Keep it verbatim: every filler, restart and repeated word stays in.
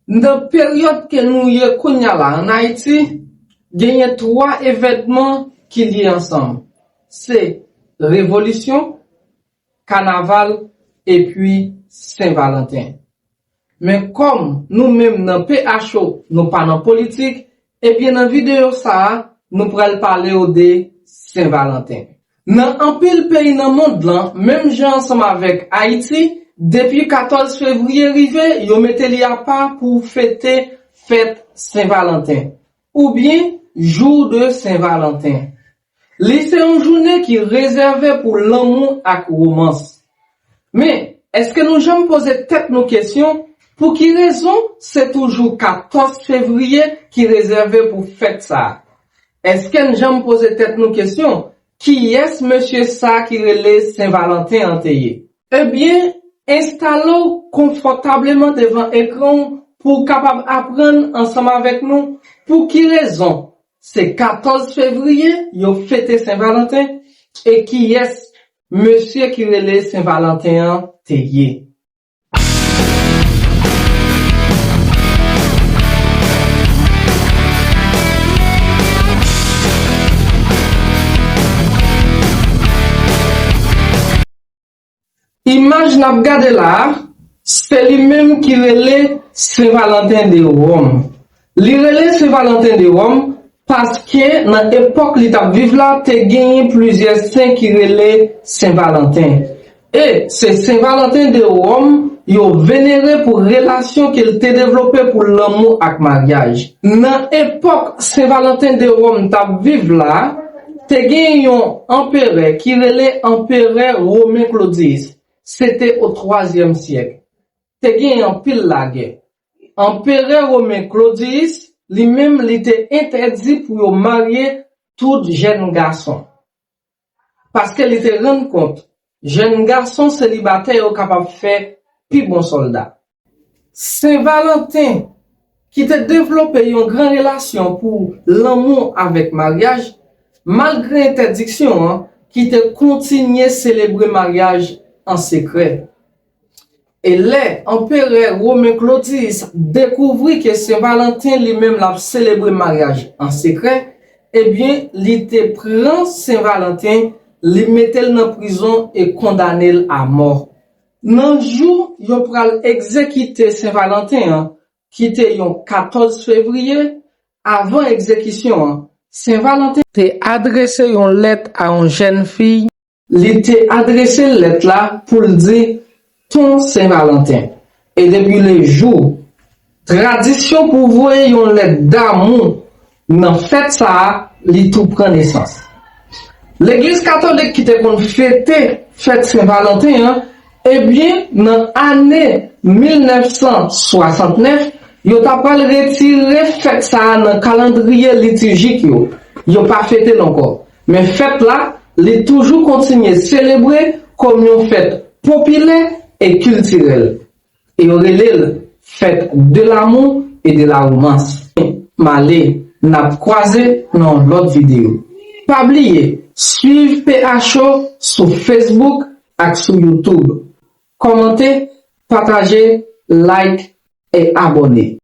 Nan peryòd ke nou ye kounye a la ann Ayiti, genyen twa evènman ki lye ansanm. Se revolisyon, kanaval, epi Sen Valanten. Men kòm nou menm nan P H O, nou pa nan politik, ebyen nan videyo sa a, nou pral pale w de Sen Valanten. Nan anpil peyi nan mond lan, menm jan ansanm avèk Ayiti, depi katòz fevriye rive, yo mete li apa pou fete fèt Sen Valanten, oubyen Jour de Saint Valentin. Li se yon jounen ki rezève pou lanmou ak womans. Men, èske nou janm poze tèt nou kesyon, pou ki rezon se toujou katòz fevriye ki rezève pou fèt sa a? Èske n janm poze tèt nou kesyon, kiyès mesye sa a ki rele Sen Valanten an te ye? Ebyen, enstale w konfòtableman devan ekran w pou w kapab aprann ansanm avèk nou pou ki rezon se katòz fevriye yo fete Sen Valanten e kiyès mesye ki rele Sen Valanten an te ye. Imaj n ap gade la a, se li menm ki rele Sen Valanten de Wòm. Li rele Sen Valanten de Wòm paske nan epòk li t ap viv la, te genyen plizyè sen ki rele Sen Valanten. E se Sen Valanten de Wòm yo venere pou relasyon ke l te devlope pou lanmou ak maryaj. Nan epòk Sen Valanten de Wòm t ap viv la, te gen yon anperè ki rele anperè Women Klodiyis. Se te o twazyèm syèk. Te gen anpil lagè. Anperè Women Klodiyis, li menm, li te entèdi pou yo marye tout jèn gason. Paske li te rann kont, jèn gason selibatè yo kapab fè pi bon sòlda. Sen Valanten, ki te devlope yon gran relasyon pou lanmou avèk maryaj, malgre entèdiksyon an, ki te kontinye selebre maryaj an sekrè. E lè anperè Women Klodiyis dekouvri ke Sen Valanten li menm l ap selebre maryaj an sekrè, ebyen, li te pran Sen Valanten, li mete l nan prizon e kondane l a mò. Nan jou yo pral egzekite Sen Valanten an, ki te yon katòz fevriye, avan egzekisyon an, Sen Valanten te adrese yon lèt a yon jèn fi. Li te adrese lèt la pou l di, Ton Sen Valanten. E depi lejou, tradisyon pou voye yon lèt damou nan fèt sa a, li tou pran nesans. Legliz katolik ki te konn fete fèt Sen Valanten an, ebyen, nan ane mil nèf san swasantnèf, yo ta pral retire fèt sa a nan kalandriye litijik yo. Yo pa fete l ankò. Men fèt la, li toujou kontinye selebre kòm yon fèt popilè e kiltirèl. E yo rele l fèt de l'amour et de la romance. M ale, n ap kwaze nan yon lòt videyo. Pa bliye, swiv P H O sou Facebook ak sou YouTube. Kòmante, pataje, like e abòne.